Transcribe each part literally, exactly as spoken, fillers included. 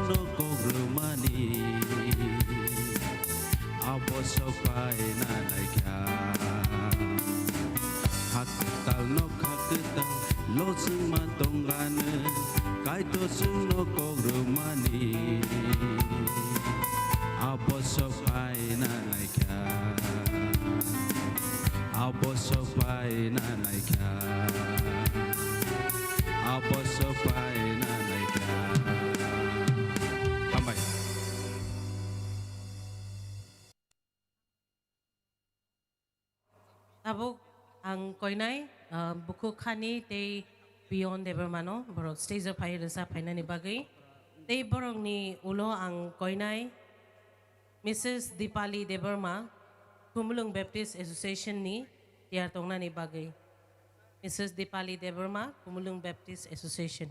no kok rwmani, abo sok paina naikha. Haktal no kha kwtal, losingma tongani, Kaitor chwngno kok rwmani, abo sok paina naikha. Abo sok paina naikha. Abo sok paina naikha. Hambai. Tabuk ang koinai, ah, bukhuk Khani tei Pion Debbarmano borok stage o phai rwchap phainani bagwi. Tei borokni ulo ang koinai Missus Dipali Debbarma, Khumulwng Baptist Association ni tiyar tongnani bagwi. Missus Dipali Debbarma, Khumulwng Baptist Association.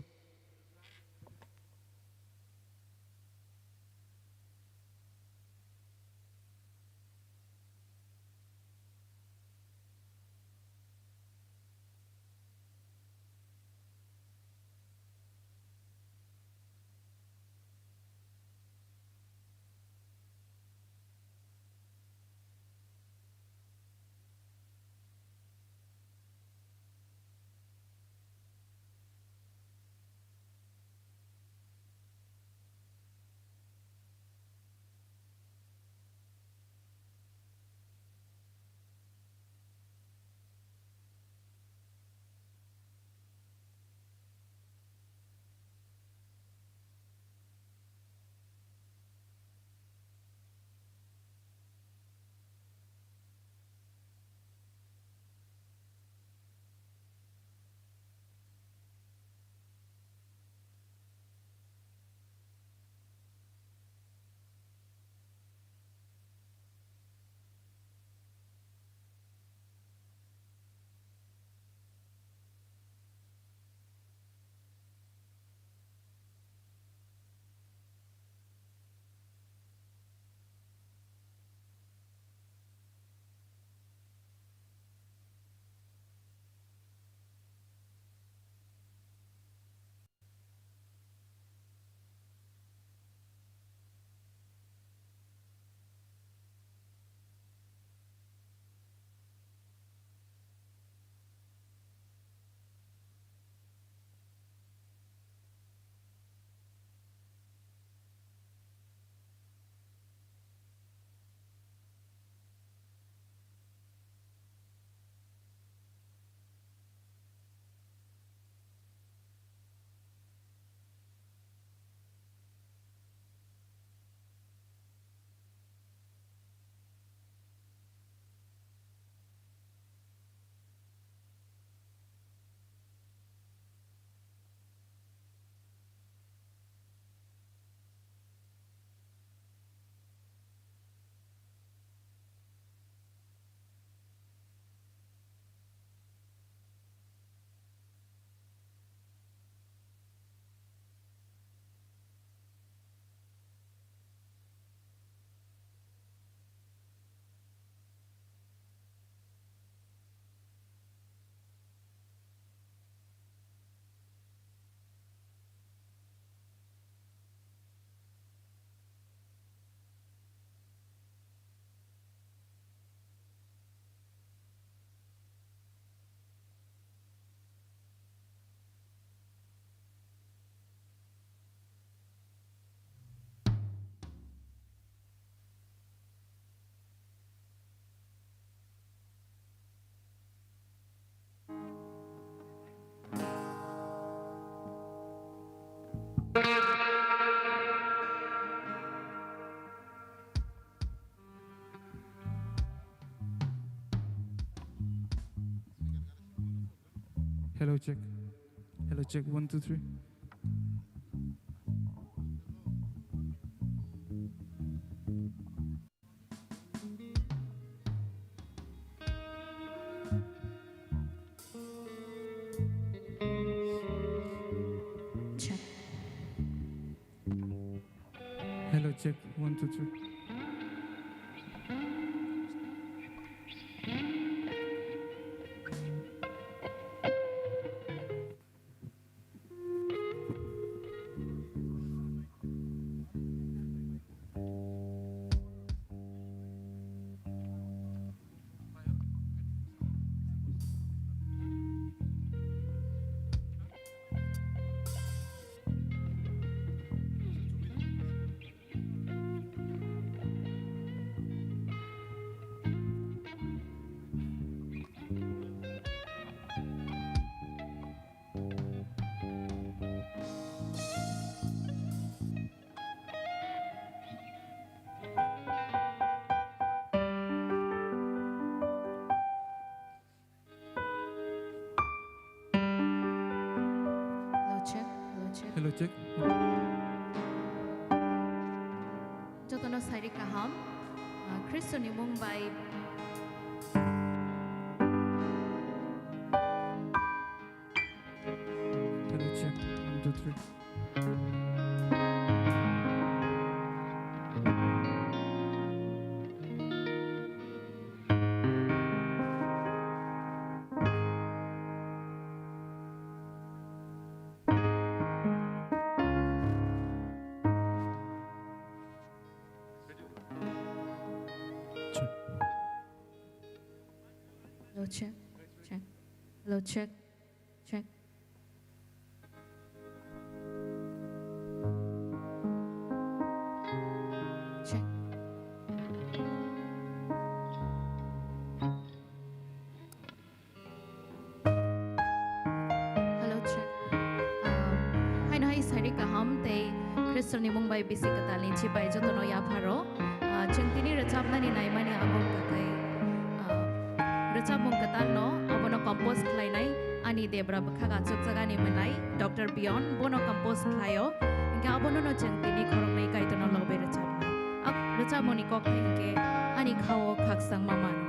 Hello, check. Hello, check. One, two, three. Hello, check. One, two, three. Hello, check. Jotono sairi kaham, ah, Khristoni mung bai. Hello, check. One, two, three. Hello, check, check. Hello, check, check. Check. Hello, check. Um, haino hai sairi kaham tei Khristoni mung bai bisi kwtalni chibai jotono yapharo. Ah, chwng tini rwchapnani naimani abo wngkha khe, ah, rwchapmung kwtalno abono compose khlainai ani debra bwkhak achukjak ani mwnai Doctor Beyond, bono compose khlaio. Hinkhe abono no chwng tini khoroknwi Kaitorno lobai rwchapnai. Ak rwchapmungni kokthai hinkhe ani khao khakchangma mano.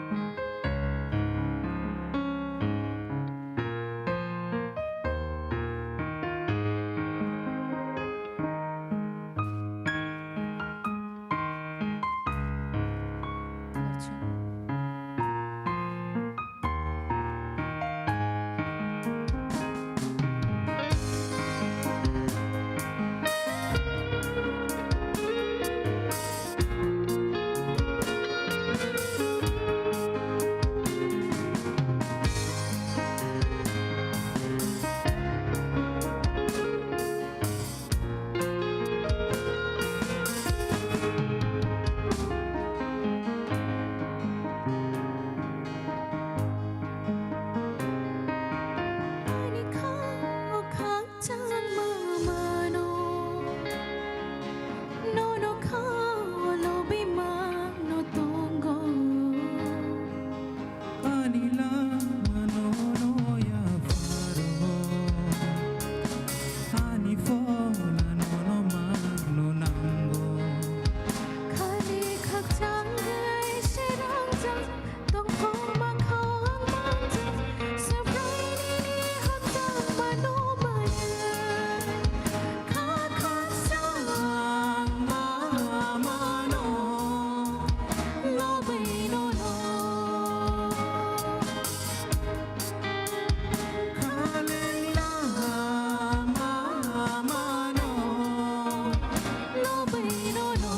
Ani khao khakchangma mano, nono khao lobima no tongo. Ani lama nono yapharo, ani phola nono mano nango. Khali khakchang hai se rangjak, tongthokma khawang mangjak, Subraini ni khakchangma no maya. Kha khakchangma mano, no bai nono. Khaleng lama mano, no bai nono.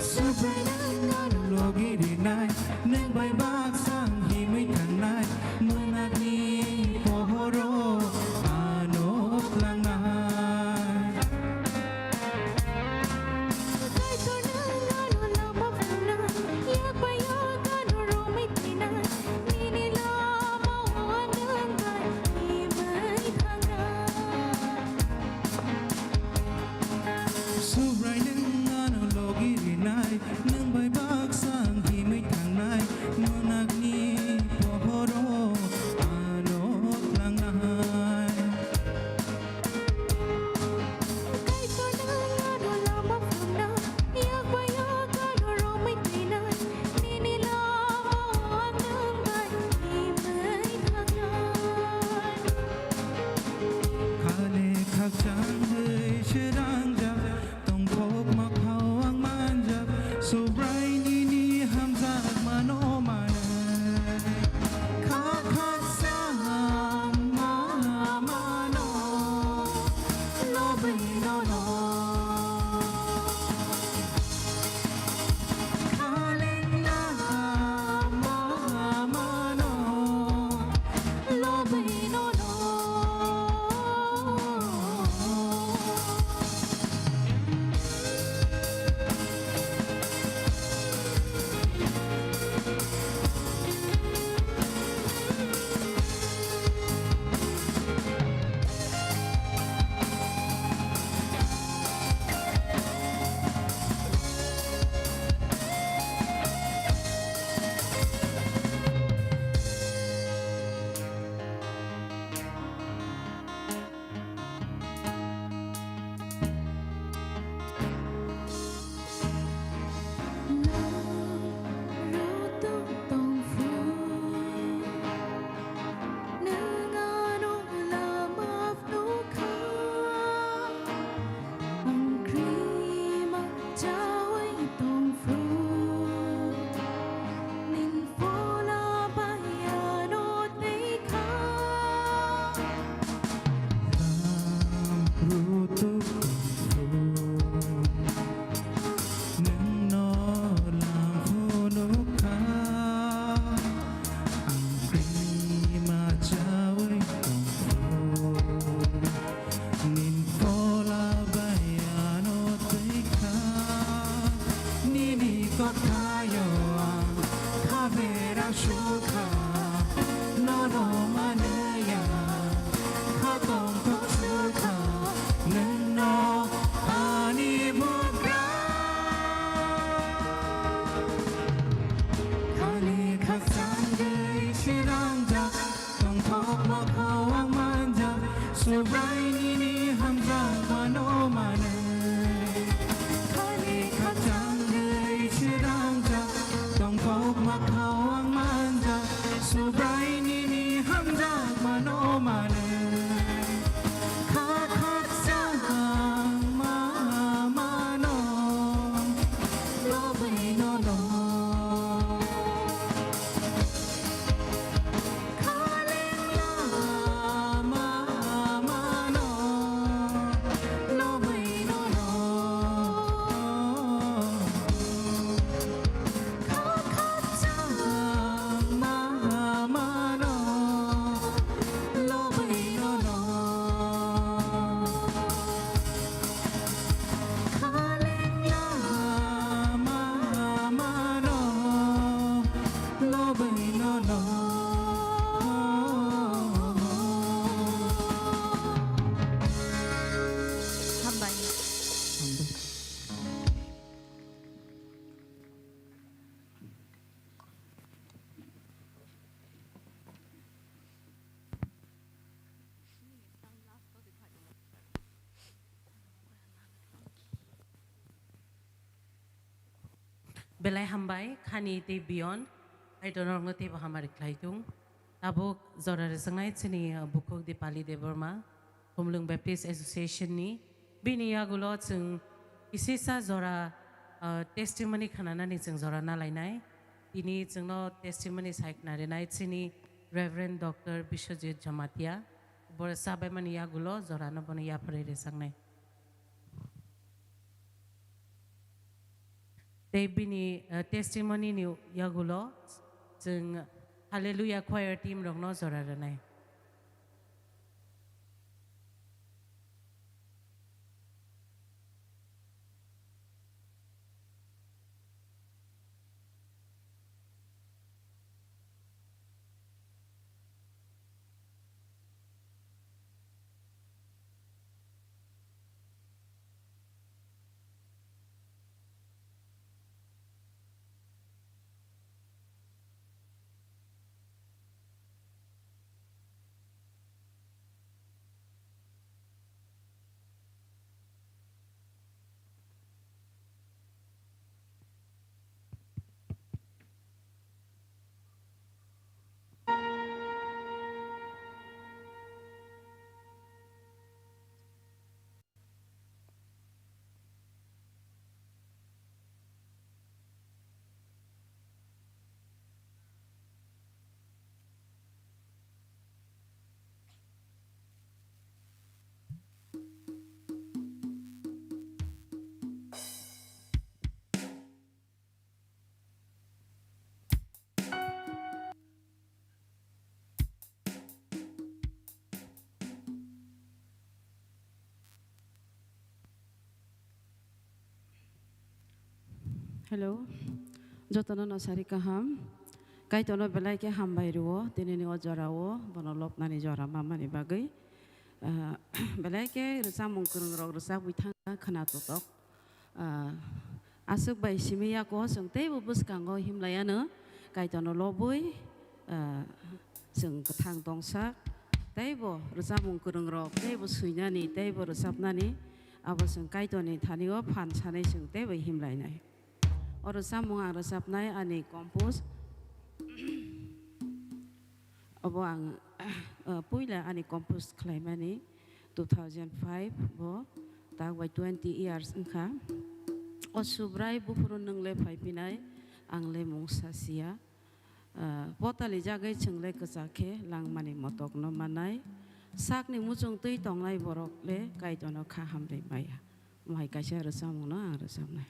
Subraino logi rinai, nwng bai baksa himwi thangnai, mwnakni pohoro ano tlangnai. Kaitor nwng ano lama phungnai, yak bai yak ano romwi thinai, nini lama o nwng bai himwi thangnai. Subrai nwng ano logi rinai, nwng bai baksa himwi thangnai, mwnakni pohoro ano Subrainini hamjakmano manwi, khani khakchangwi swnamjak, tongthokma khao ang manjak, Subrainini hamjakmano manwi, kha khakchangma mano, lobwino no. Hambai. Belai hambai, khani tei beyond, Kaitorno teibo hamari khlai thung. Tabuk jora rwchapnai chini, uh, bukhuk Dipali Debbarma, Khumlwng Baptist Association ni. Bini yagulo chwng kisisa jora, uh, testimony khnanani chwng jora nalainai. Tini chwngno testimony sai khna rinai chini Reverend Doctor Biswajit Jamatia. Bo rwchapbaimani yagulo jorano bono yapharwi rwchapnai. Tei bini, eh, testimony ni yagulo chwng Hallelujah Choir team rokno jora rwnai. Hello, jotono no sari kaham. Kaitorno belai khe hambai rwo, tinini o jorao, bono lobnani jora mamani bagwi. Ah, belai khe rwchapmung kwrwng rok rwchapwi thangkha khwna totok. Ah, aswk bai simi yako chwng teibo bwskango himlaiano Kaitorno lobwi, ah, chwng kwthang tongsak teibo rwchapmung kwrwng rok teibo swinani teibo rwchapnani abo chwng Kaitorni thanio phan sanwi chwng teibo himlainai. O rwchapmung ang rwchapnai ani compose. Obo ang, ah, puila ani compose khlaimani two thousand five bo, tak bai twenty years wngkha. O Subrai buphuru nwng le phaiphinai, ang le mungsa siya. Ah, potali jagwi chwng le kwchak khe langmani motokno mannai. Sakni muchung twi tongnai borok le Kaitorno kha hamrwi maya. Omo hai kaisa rwchapmungno ang rwchapnai.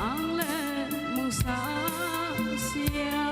Ang le mungsa sia.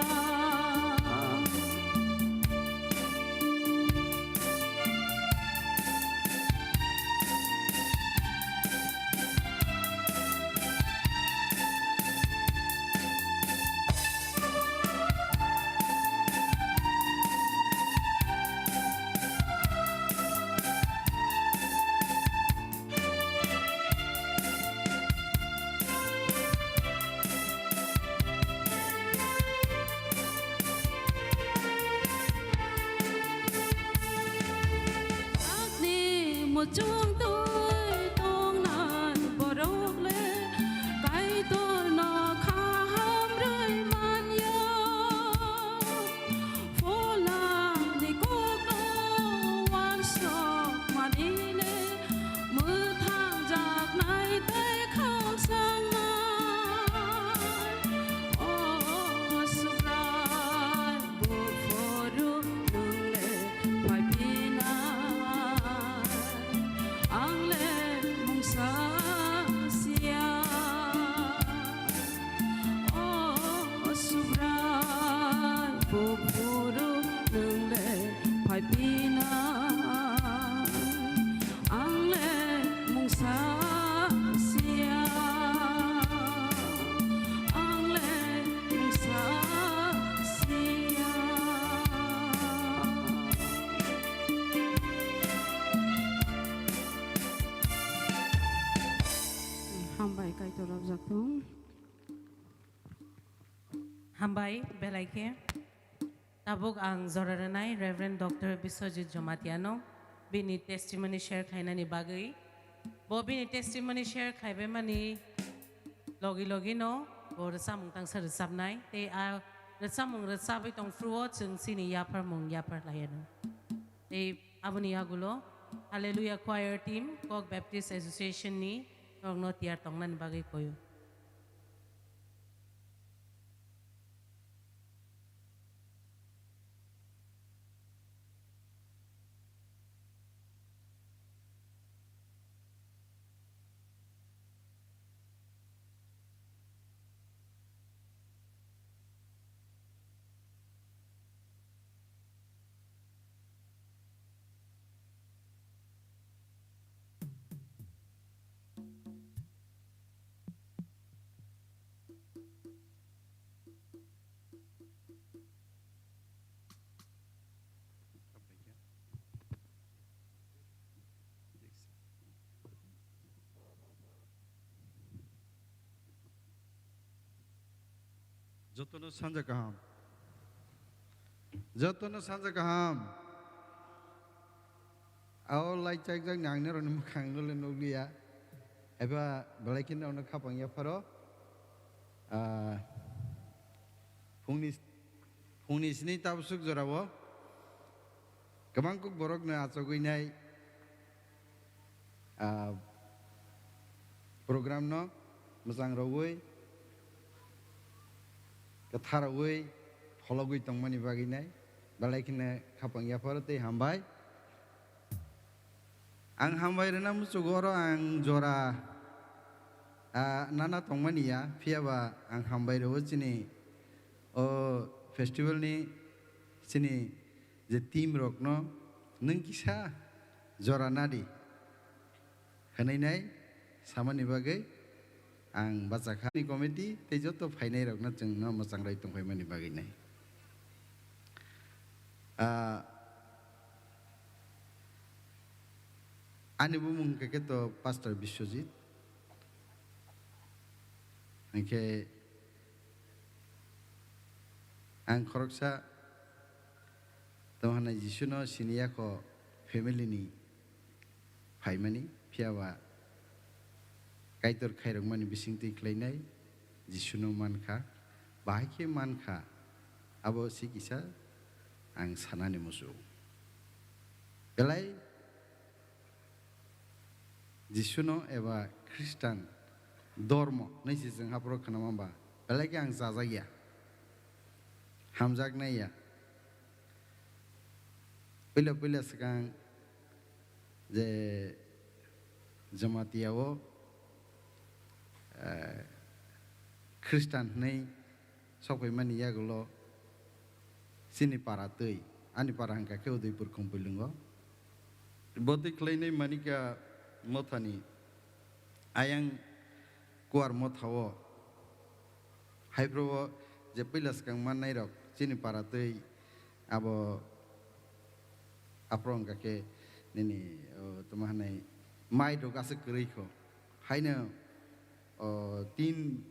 Sakni muchung twi tongnan borok le Kaitorno kaham rwi man ya. Pholani kokno uansukmani le mwthangjaknai tei khakchangma. O Subrai, buphuru nwng le phaiphinai, ang le mungsa sia. O Subrai, buphuru nwng le phaiphinai, ang le mungsa sia, ang le mungsa sia. Hambai, Kaitor rok jak thung. Hambai, belai khe. Tabuk ang jora rwnai Reverend Doctor Biswajit Jomatiano bini testimony share khlainani bagwi. Bo bini testimony share khlaibaimani logi logino bo rwchapmung tangsa rwchapnai. Tei a rwchapmung rwchapwi tongphuru-o chwng chini yapharmung yaphar lai anw. Tei aboni yagulo Hallelujah Choir team, Kok Baptist Association ni norokno tiyar tongnani bagwi koyo. Jotono sanja kaham. Jotono sanja kaham. Ao lai chakjak ni ang norokni mwkhang no le nukliya. Eba belai kheno ono khapang yapharo. Ah, phungni, phungni sini tabsuk jorao kwbang kuk borokno achogwi nai, ah, program no mwchang rogwi, kwthar rogwi, phologwi tongmani bagwi nai belai kheno khapang yapharo tei hambai. Ang hambai rwna muchugo, oro ang jora, ah, nana tongmani ya, phiya ba ang hambai rwo chini o festival ni chini je team rokno, "Nwng kisa jora nadi," hwnwi nai samani bagwi ang bachakha ni committee tei joto phainai rokno chwngno mwchang rwi tongphaimani bagwi nai. Ah, ani bumung hwnkhe khe to Pastor Biswajit. Hwnkhe ang khoroksa tamo hwnwi Jisuno siniya kho family ni phaimani, phiya ba Kaitor khairokmani bisingtwi khlainai Jisuno mankha, bahai khe mankha, abo se kisa ang sanani muchungo. Belai Jisuno eba Khristan dormo hinwi se chwng haphoro khwnama ba, belai khe ang chajakya, hamjaknai ya. Puila puila swkang je Jamatia o Khristan hwnwi sok phaimani yagulo chini para twi, ani para hwnkha khe Udaipur Khumpuilwngo. Bo twi khlainai manikha mothani ayang kuar mothao, haiphuru o je puila swkang mannairok chini para twi abo aphuru hwnkha khe nini, o, tamo hwnwi mai rok aswk kwrwi kho. Haino, o, tin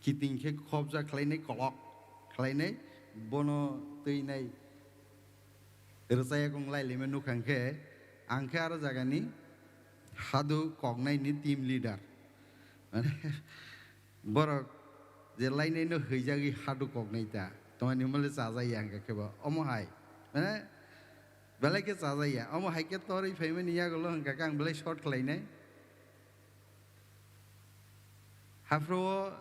kiting khe khopjak khlainai, kolok khlainai, bono twinai rwchayakung lailima nukha hwnkhe, ang khe aro jagani hadu koknaini team leader. Mane, borok je lainaino hwijagwi hadu koknai ta, tongmani hwnbahle chajak ya hwnkha khe bo. Omo hai, mane, belai khe chajak ya. Omo hai khe torwi phaimani yagulo hwnkha khe ang belai short khlainai. Haphuru o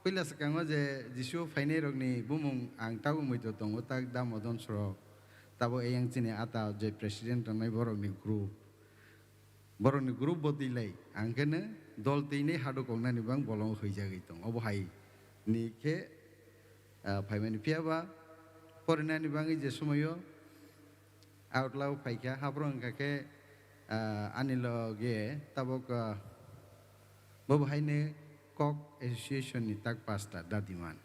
puila swkango je Jisu phainairokni bumung ang tabuk muitu tongo, tak Damodon Sorok, tabuk eyang chini ata je president tongnai borokni group. Borokni group bo twi lai, ang khe no dol twi nai hadu koknani bang bolongo hwijagwi tong. Obo hai ni khe, ah, phaimani. Phiya ba porinani bangwi je somoio outla o phaikha, haphuru wngkha khe, ah, ani loge tabuk, ah, bo bo haino Kok Association ni tak pastor Dadiman.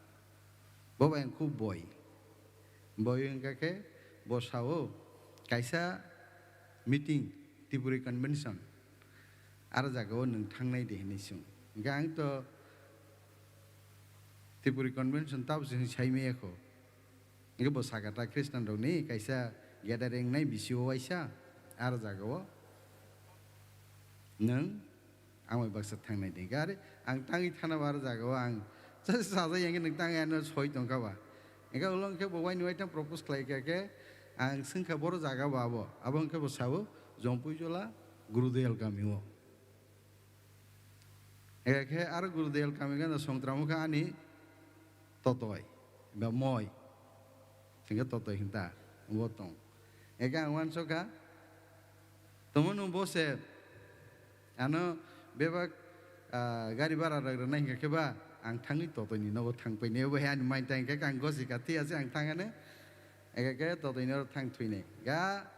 Bo bai ang khub boi. Boi wngkha khe bo sao, kaisa meeting, Tripuri Convention, aro jagao nwng thangnai de hinwi swng. Hwnkhe ang to Tripuri Convention tabo se sai maya kho. Hwnkhe bo sakha ta Khristanrokni kaisa gathering nai bisio waisa, aro jagao nwng ang bai baksa thangnai de. Hwnkhe are ang tangwi thana bo aro jagao ang chajak ya hwnkhe nwng tangwi ano soi tongkha ba. Hwnkhe ulo hwnkhe bo waini waithang propose khlai kha khe ang swngkha boro jaga bo abo. Abo hwnkhe bo sao Jompuijola Gurudel kamio. Eka khe aro Gurudel kami gana songtramo khe ani totoi, ba moi. Hingke totoi hinta, bo tong. Eka ang wansokha, tomo nung bo se, ano bebak, ah, gari bara rok rwnai hingka khe ba, ang thangwi totoi ni nogo thang painai, bo he ani main ta hingka khe ang gosi ka, thik ase ang thang ano. Eka khe totoi ni oro thang thwinai. Ga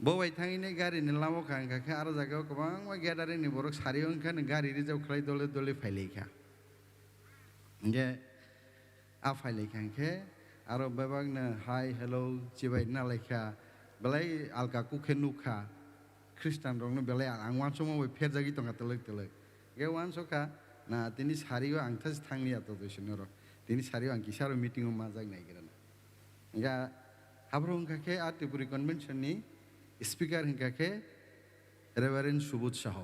Bo bai thangwi nai gari ni lama o kha, hingkha khe aro jaga o kwbangma gathering ni borok sari o wngkha, gari reserve khlai dole dole phai lai kha. Hingkhe a phai lai kha hingkhe aro bebak no hi hello chibai na lai kha, belai alka kuk khe nuk kha. Khristan rok no belai ang uansukma bai pherjagwi tong kha twlwk twlwk. Hingkhe uansuk kha na tini sari o ang thas thang liya to twi sini oro. Tini sari o ang kisa aro meeting o majak nai gra na. Hingkha, haphuru hingkha khe a Tripuri Convention ni speaker hingkha khe Reverend Subodh Saho.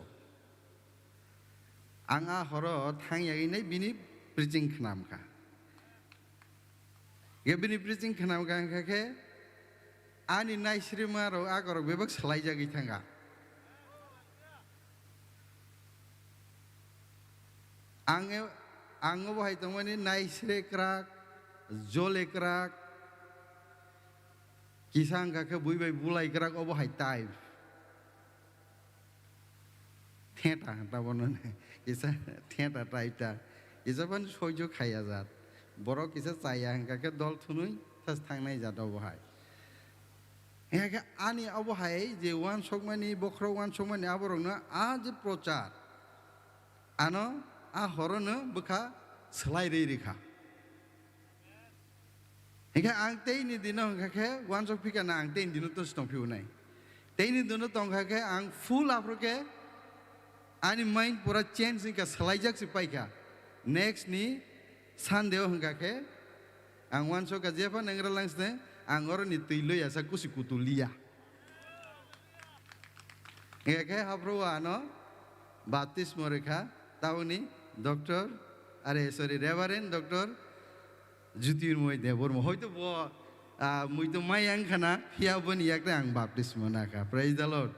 Ang a horo thang yagwi nai bini preaching khnam kha. Hingkhe bini preaching khnam kha hingkha khe ani naisrima rok akorok bebak swlai jagwi thang kha. Ang e-, ang obo hai tongmani naisre kwrak, jole kwrak, kisa wngkha khe bui bai bulai kwrak obo hai type. Theta hwn ta bono kisa theta type ta. Kisa phano soijo khaiya jat. Borok kisa chaya hwnkha khe dol thwnwi thas thangnai jat obo hai. Hingkha khe ani obo hai je uansukmani, bokhorok uansukmani aborokno a je prochar, ano a horono bwkha swlai rwi rikha. Hingkhe ang teini dino hingkha khe uansuk phikha na ang teini dino tongsi tongphio nai. Teini dino tongkha khe ang full aphuru khe ani mind pura change wngkha, swlaijak se paikha. Next ni Sunday o hingkha khe ang uansukha jepha nengra langsne ang oroni twi loiya sa kusi kutu liya. Hingkha khe haphuru o ano baptismo rikha, taboni Doctor, are, sorry, Reverend Doctor Jyotirmoy Debbarma. Hoito bo, ah, muito maya wngkha na, phiya boni yakre ang baptismo nakha. Praise the Lord.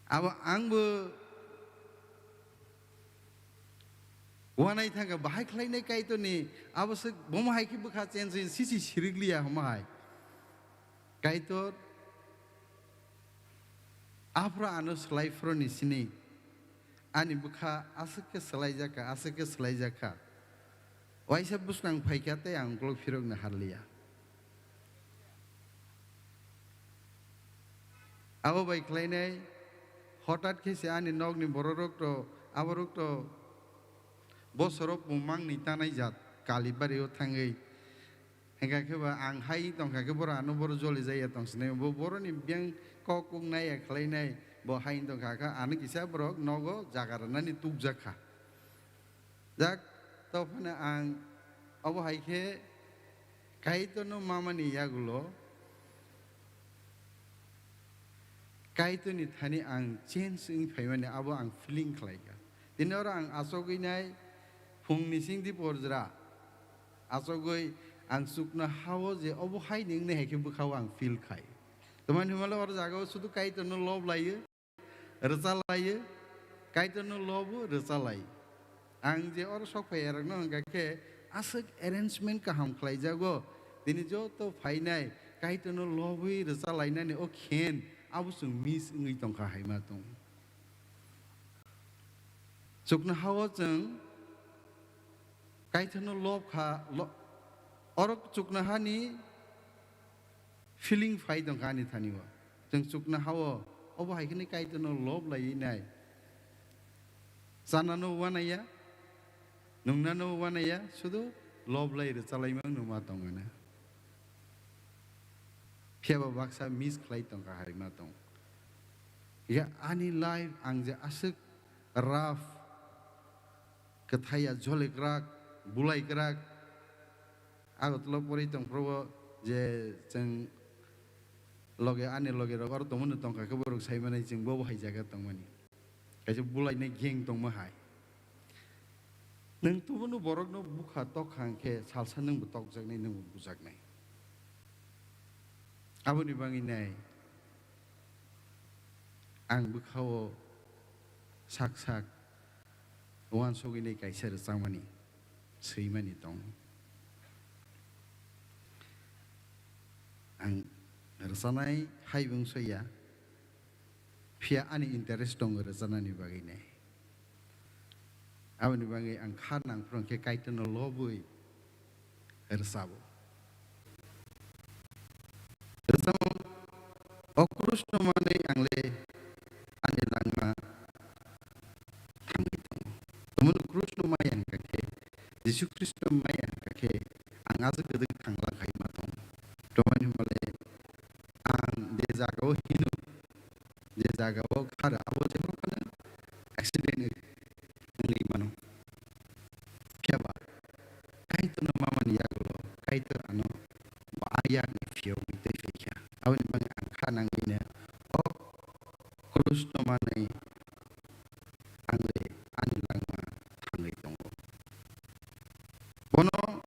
Abo ang bo uanai thangkha, bahai khlainai Kaitorni, abo se bomo hai khe bwkha change wngwi sisi sirik liya homa hai. Kaitor Aphuru ano swlai phuruni sini ani bwkha aswk khe swlaijakha, aswk khe swlaijakha. Waisa bwskang phaikha tei ang uklok phirokno harliya. Abo bai khlainai, hotat khe se ani nokni bororok to, aborok to bosoro pumang ni tanai jat Kalibari o thangwi. Hingkha khe ba ang hai tongkha khe boro ano boro joli jaya tong sinai, bo boroni biyang kok kuk naiya khlainai, bo hai tongkha khe ano kisa borok nogo jaga rwnani tukjak kha. Jak, tophano ang obo hai khe Kaitorno mamani yagulo Kaitorni thani ang change wng phaimani abo ang feeling khlaikha. Tini oro ang achogwi nai phungni singdi porjra achogwi ang chuknohao je obo hai ni wngnai hai khe bwkhao ang feel khai. Tamani hwnmale oro jagao sudu Kaitorno love laiyo. Rwchalaiyo, Kaitorno lobo rwchalai. Ang je oro sok phaiyarokno hwnkha khe aswk arrangement kaham khlaijago, tini joto phainai Kaitorno lobwi rwchalainani o khen abo chwng miss wngwi tongkha haima tong. Chuknohao chwng Kaitorno lob kha, lo-, oro chuknohani feeling phai tongkha ani thani o. Chwng chuknohao, obo hai kheno Kaitorno lob laiwi nai. Chanano uanaiya, nungnano uanaiya, sudu lob lai rwchalaimang numa tongana. Phiyaba baksa miss khlai tongkha haima tong. Ya ani life ang je aswk rough, kwthaiya jole kwrak, bulai kwrak, Agartala pori tong phuru je chwng loge ani loge rok oro tongmani tongkha khe borok saimanai chwng bo hai jaga tongmani. Kaisa bulainai gang tongma hai. Nwng tubunu borokno bukha tok kha hwnkhe salsa nwngbo tokjaknai, nwngbo bujaknai. Aboni bagwi nai ang bwkhao sak sak uansugwi nai kaisa rwchapmani swimani tongo. Ang rwchanai hai wng soya, phiya ani interest tongo rwchanani bagwi nai. Aboni bagwi ang kha nang phuru khe Kaitorno lobwi rwchabo. Rwchapmung, o krusno manwi ang le ani langma thangwi tongo. Omono krusno maya hwnkha khe, Jisu Khristo maya hwnkha khe, ang aswk kwdwk thangla khai ma tongo. Tamoni hwnba le ang je jaga-o hino, je jaga-o kharo, abo je phano accident wngwi mano. Phiya ba Kaitorno mamani yagulo Kaitor ano bo a yakni phiyogwi twi phaikha. Aboni bagwi ang kha nangwino o krusno man